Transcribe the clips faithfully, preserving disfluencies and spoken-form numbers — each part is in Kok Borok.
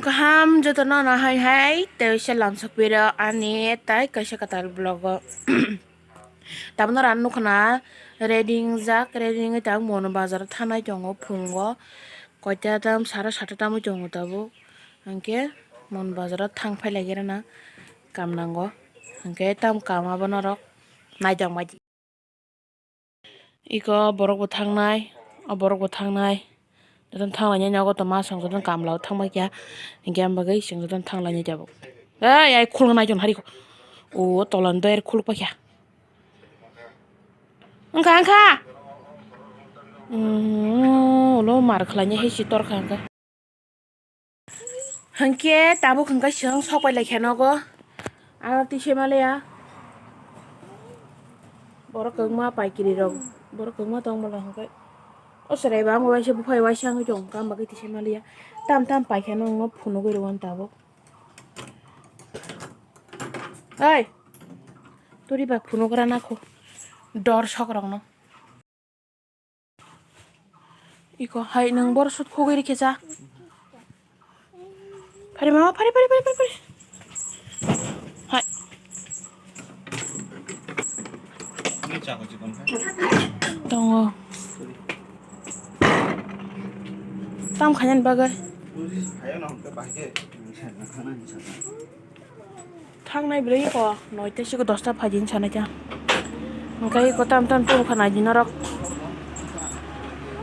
Kaham jotono no hai hai tei se lamsok piro ani tai kaisa kwtal vlog o. Tabuk no rang nukha na ready wngjak, ready wngwi tabuk Mon Bazar o thanai tongo phungo koita tam sara sata tam wngwi tongo tabuk, hwnkhe Mon Bazar o thang phai lai rana kam nango, hwnkhe tam kam abo norok naitokmadi. Iko borok bo thangnai, o borok bo thangnai. Jotono thanglainai nogo tongma aswk jotono kamla o thangbai kha. Hinkhe ang bagwi chwng jotono thanglainai tabuk. Ei, ai khuluk nai tong hari ko. O tola ni doyar khuluk paikha. Wngkha, wngkha. Mm, ulo mar khlainai hai si torkha wngkha. Hwnkhe tabuk hwnkhe chwng sok pai lai kha nogo. Aro tisa maliya. Borok kwbangma paikiri rok. Borok kwbangma tong bwla hwnkhe. O chwrai ba wngwi waisa buphai waisa wngwi tong kha, ang bagwi tisa maliya. Tam tam paikha no wngno phunugwi rw ang tabuk. Oi. Turi ba phunugra nakho. Dor sok rok no. Iko hai nwng boro sut khogwi rikhe cha. Phari mama, phari, phari, phari, phari, phari. Hai. Tongo. Tam khainani bagwi. Thangnai bwrwi ko noita siko dosta phaidi hinwi sanai ta. Hwnkhe iko tam tam tubukha naidi norok.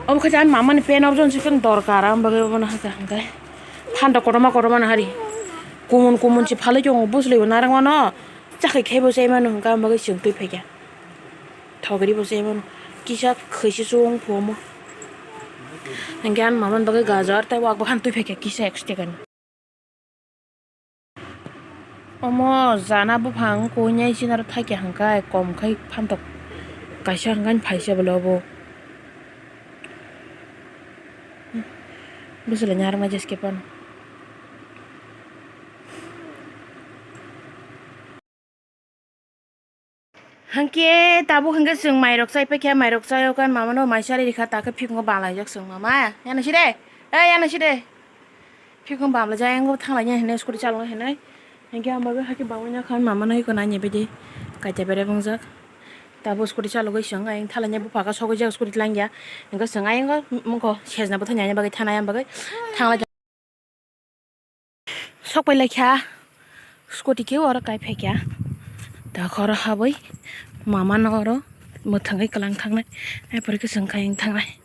Obo khe ani mamani pen opjon se pen dorkar, ang bagwi obono hakha hwnkhe. Phanda kotorma kotorma no hari. Kumun kumun se phalwi tongo, bwswlwi bo narwkmano. Chakhai khaibo chaimano hwnkhe, ang bagwi chwng twi phaikha. Thogri bo chaimano. Kisa khwisi chwng phumo. Hwnkhe ani mamani bagwi gajor tei wak bahan twi phaikha kisa ekso tekani. Omo jana buphang kuinai sinaro thakya hwnkhe kom khai phantok kaisa hwnkhe phaisa bwlai obo. Bwswlai narwknai jeske phano. Hwnkhe tabuk hwnkhe chwng mairok chai paikha, mairok chayokhe mamano mai chari rikha, takhe phikngo balaijak chwng mama. Yana side, eh, yana side. Phikngo bamlaijak, ayang thanglaina hinwi scooty chalokna hinwi. Hwnkhe ang bagwi hakhe bangwi nakha mamano iko nani baidi kaita berep wngjak. Tabuk scooty chalogwi chwng ayang thanglaina buphakhe sogwi jak scooty langya. Hwnkhe chwng ayang mungkho sejna bwthai nani bagwi thanai ang bagwi thanglaijak. Sok pai lai kha, scooty khe oro kai phai kha. Ta khoro habwi mama no oro mwthangwi kwlang thangnai, ai pore khe chwng kayang thangnai.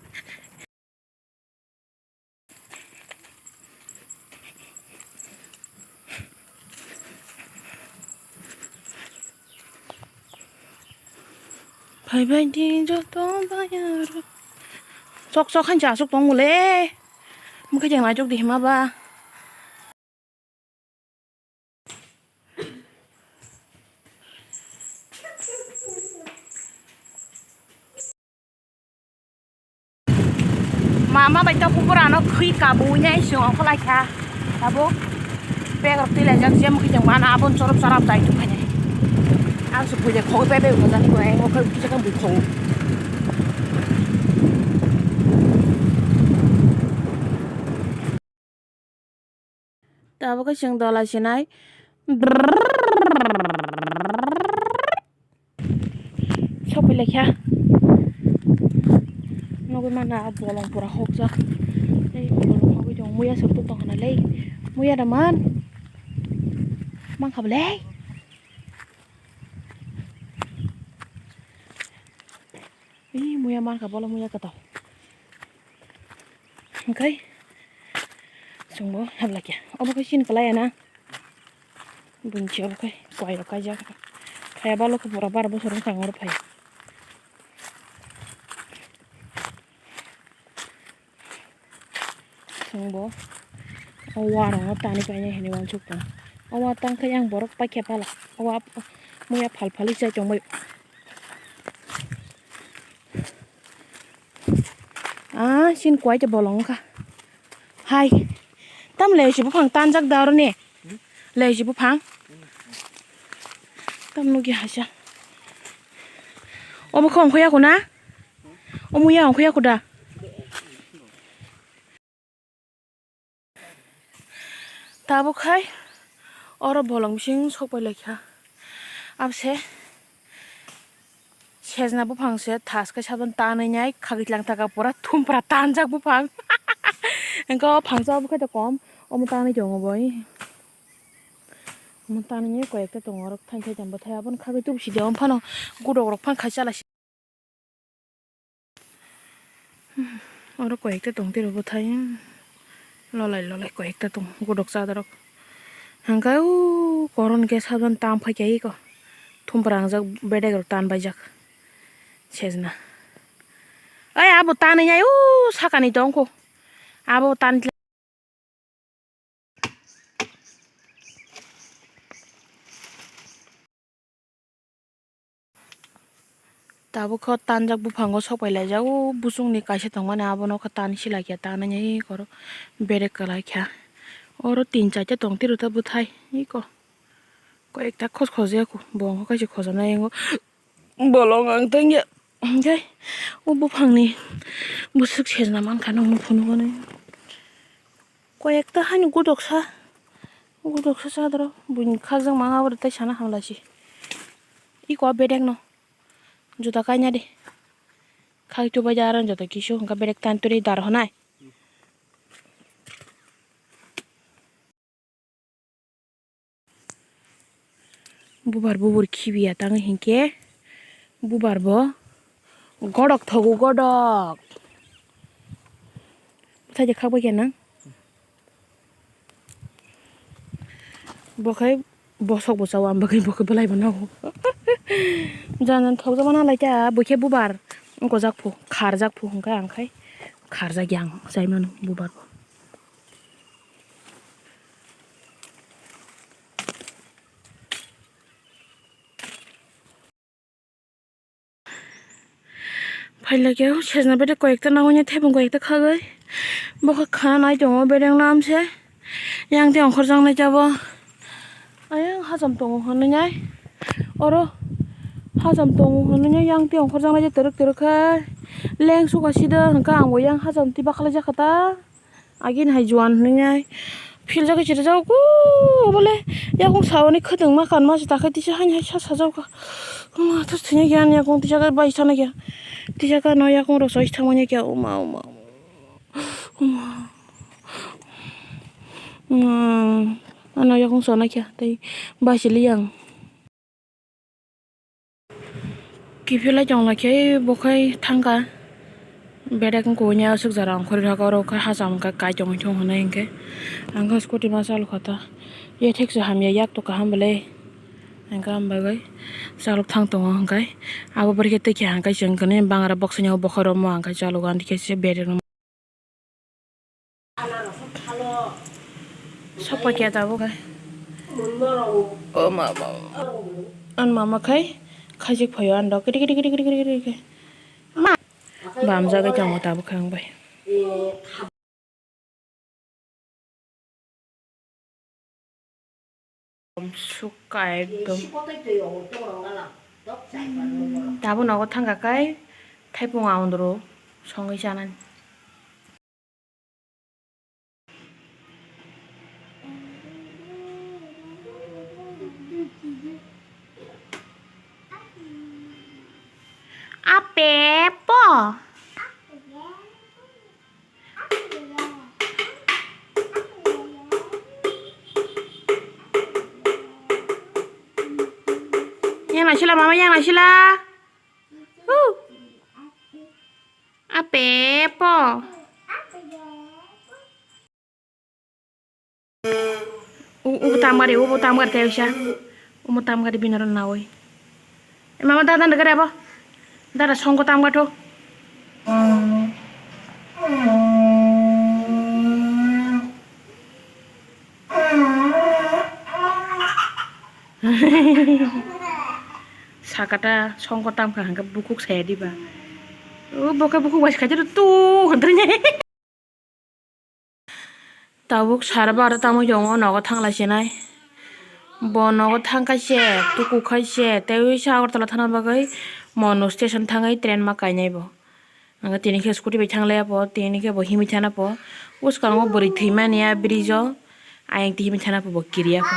Phai bai di joto bayaro. Sok sok han cha sok tong le. Mukhe jeng lai jok di hima ba. Mama bai tok kupur ano khwi kabu nai sung ongkha lai kha. Tabuk bag rok twi lai jak jemukhe jeng mana abon chorop chorap jai thuk khainai. Ang se bui de khogwi pai bai ungkha jani bo eng okhai kisa khe bui khogo. Tabuk khe chwng dola sinai. Sokwi laikha. Nugwi mana bolong pura hokjak. Tei bolong hogwi tongo. Muya suk tuk tongkha na lei. Muya da man. Mankha bo lei. Ih, muya mankha, bolo muya kwtal. Hwnkhe chwngbo hablakya. Obo khe chini kwlaiya na. Bunchi obo khe koirok kaijak. Khaya balo khe pura bar bosor wngkha oro phai. Chwngbo o wa rokno tani painai hinwi uansuk tongo. O wa tang khe yang borok paikha phala. O wa muya phal phal chai tongbai. Ah, sin kwai te bolong wngkha. Hai. Tam lechi buphang tanjak da oro ni. Lechi buphang. Tam nugya hacha. Obo khe ongkhoya khuna? Omo ya ongkhoya khuda. Tabuk khai oro bolong bising sok pai lai kha. Abse sejna buphang se thas khe sabon tanwi nai khagwi tlang taka pura thumpra tanjak buphang. Engkhe o phangsa obo khe to kom omo tanwi tongo bo. Omo tanwi nai koi ekta tongo oro thain thai tang bwthai aboni khagwi tubu sidi omo phano godok rok phano khai chala si. Oro koi ekta tong tiro bwthai lolai lolai koi ekta tong godok chadarok. Hangkhe o koron khe sabon tam phai khe eko thumpra wngjak bedek rok tan baijak sejna. Oi abo tanwi nai o sakani tongkho abo tan. Tabuk khe tanjak buphango sok pai laijak, o buchungni kaisa tongmani abono khe tan silai khe tanwi koro berek kwlai kha. Oro tin charta tong tiro ta bwthai eko koi ekta khoj khojya kho bo wngkha kaisa khojaknai yango bolong ang tangya hwnkhe o buphangni bwswk sejna mankha nuknwi phunukgo nai. Koi ekta haino godoksa, godoksa chadoro buini khakjak ma abo tei sana hamlaisi. Iko bedekno juda kaina di. Khak chubaidi aro joto kisu hwnkha bedek tan turi dar honai. Bubar bubur khibiya tangwi hinkhe bubar bo godok thogo godok. Bwthai de khak bai khe nang. Bo khai bosok bo chao, ang bo khai bo khai belai bo nago. Jan jan thokjak ma nang lai kha bo khe bubar wng kojak phu kharjak phu hwnkhe ang khai kharjak ya ang chai mano bubar bo. Phailakhe o sejna bedek koi ekta nangmani thaiphung koi ekta khagwi bokhe kha nai tongo bedek namse yang tei ongkhorjak nai jabo. Ayang hacham tongo hwnwi nai oro hacham tongo hwnwi nai yang tei ongkhorjak nai twrwk twrwk khe leng suka sida hwnkhe ang bo yang hacham tei bakhlaijak kha ta. Agini hai juan hwnwi nai philjagwi chirijago bole yakung saoni khwtwngma kanma se takhai tisa hani hai sa sajak kha. Uma thus thwina khe ani yakung tisa khe bai sana khe tisa khe no yakung rok soi thangmani khe uma uma uma uma ano yakung sona khe tei bai sili yang. Kiphilai tongla khe bo khai thangkha bedek wngkha aswk jora ongkhorwi thangkha oro khai hacham wngkha kai tongwi thung hwnwi hinkhe ang khe scooty ma chalokha ta yathek se hamya yak to kaham belai hinkhe am bagwi chalok thang tongo hinkhe abo bwrwi khe twi khe hangkhe chwng kwnwi bangra boksani o bokhorok mo hangkhe chalok ani khe se bedek. Sokpakya tabuk hai. O mama. An mama khai khaijik phaio an dok kiri kiri kiri kiri kiri kiri. Ma. Bamjagwi tongo tabuk khai ang bai. Sukha ekdom. Tabuk nogo thangkha khai thaipung aundro songwi chanani. Ape po. Yang naisila mama yang naisila. Huh. Ape po. U, u tamgari, u tamgari tei usa. Umo tamgari binaro nawi. E mama dada ndegare abo. Dada songko tamgatho. Sakata songko tamkha hangkhe bukhuk saya diba. U bokhe bukhuk bai khaide tu hwndrine. Tabuk sar bar tamo yong o nogo thang lai se nai. Bo nogo thang khai se, tuku khai se, tei ui sa Agartala thana bagwi Monu station thangwi train ma kainai bo. Ang tini khe scooty bai thang lai bo, tini khe bo himwi thana bo. Bwskango bwrwi thwi mani a bridge o. Ayang twi himwi thana pho bo kiriya kho.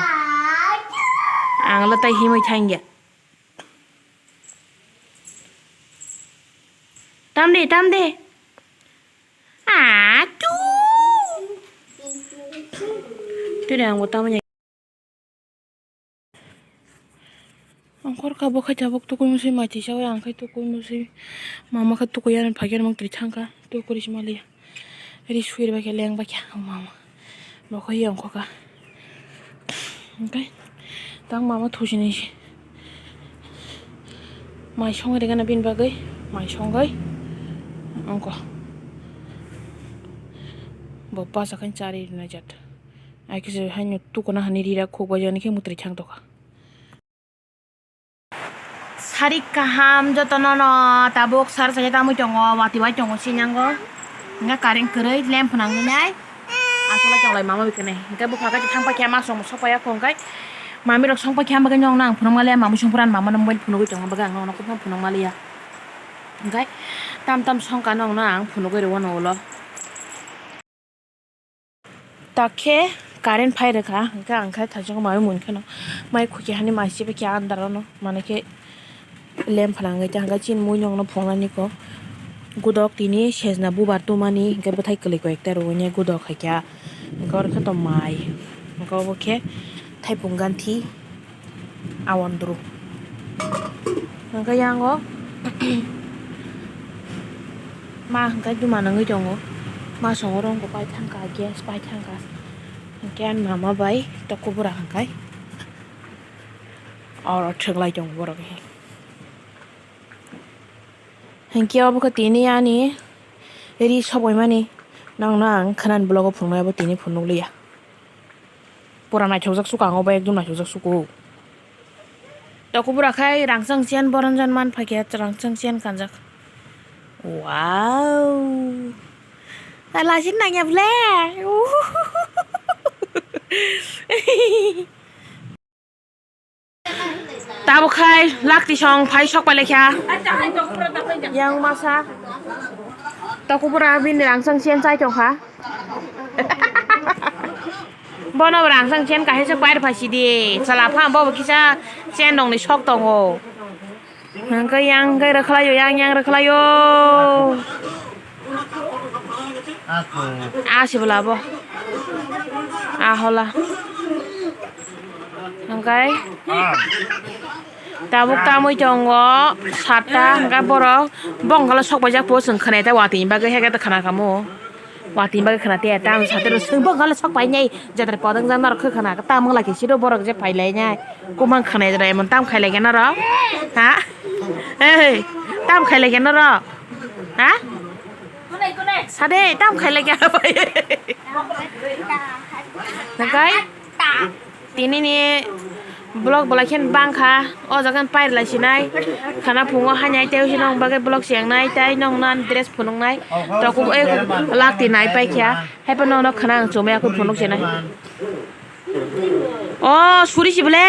Ang lo tai himwi thangya. Tam de, tam de. Ah, tu. Tu de ang bo tamo nya. Ongkhor kha bo khai tabuk tukui musui mai tisa oi ang khai tukui musui mama khe tukui ani phai khe mung twi thang kha tukuri si maliya. Ri suir bai khe leng bai khe ang mama. Bo khai ongkho kha. Hwnkhe tang mama thusinai se. Mai songwi rwgana bini bagwi mai songwi ongkho. Bo bachakhe chari rwnai jat. Ai khe se haino tukuna hani rira khukbai jani khe mwtri thang tokha. Sarik kaham jotono no tabuk sar sajak tamwi tongo, watwi bai tongo sinango. Hingke current kwrwi lamp phwnangwi nai. Aswk lai tonglai mama bai kwnwi. Hingke bupha khe thang paikha ma song sokpaiya khong kai. Mami rok song paikha bagwi nong nang phunukma liya, mami song puran mama no mobile phunugwi tongma bagwi ang nong nokho phunukma liya. Hingke tam tam song ka nong nang phunugwi rwo no ulo. Takhe current phai rwkha, hwnkhe ang khe thaichukgo mai mui kheno mai khukya hani mai chibai khe andar ono, manwi khe lamp phwrangwi tei hwnkhe chini mui nokno phunuknani kok gudok tini sejna bubar tumani hwnkhe bwthai kwlwi koi ekta rwui nai gudok hai khe, hwnkhe oro khe to mai, hwnkhe obo khe thaipung ganthi. Awandru. Hwnkhe yango ma hwnkhe duma nangwi tongo. Ma songo rongbo pai thangkha, gas pai thangkha. Hwnkhe ani mama bai tokobura hwnkhe oro thwglai tongo borok. Hwnkhe obo khe tini ani ri sobaimani nokno ang khwnani vlog o phunuknai, abo tini phunukliya. Pura naithokjak suka ang obo ekdom naithokjak suko. Tokobura khai rangchak siyan boronjon man phaikhe rangchak siyan kanjak. Wow. Lasin nangya ble. Tabuk khai lakti song phai sok pai lekha. Yang masa. Tokobura bini rangchak siyan chai tongkha. Bono rangchak siyan kahisa pair phai sidi. Chala pha bobo kisa siyan nongni sok tongo. Hwnkhe yang hwnkhe rwkhlaio, yang yang rwkhlaio. Asi bwla bo. Ahola. Hwnkhe tabuk tamwi tongo satta, hwnkhe borok bongkalo sok paijak po chwng khwnai ta watwi bagwi heke ta khna kamo. Watwi bagwi khna te tam satte rw swng bongkalo sok painai jatra podang jang norok khwkhwna tam wngla khe siro borok je phailainai. Kumang khwnai jora emon tam khailai khe norok? Ha? Ei, tam khailai khe norok? Ha? Sade, tam khailai khe abai. Nakai? Tini ni vlog bolai khe bangkha. O jaga pair lai sinai. Khana phungo hainai tei sino bagwi vlog chengnai tei nong nan dress phunuknai. Tokub ei lakti nai paikha. Haiphano no khana ang chumya khe phunuk chenai. O suri si bole.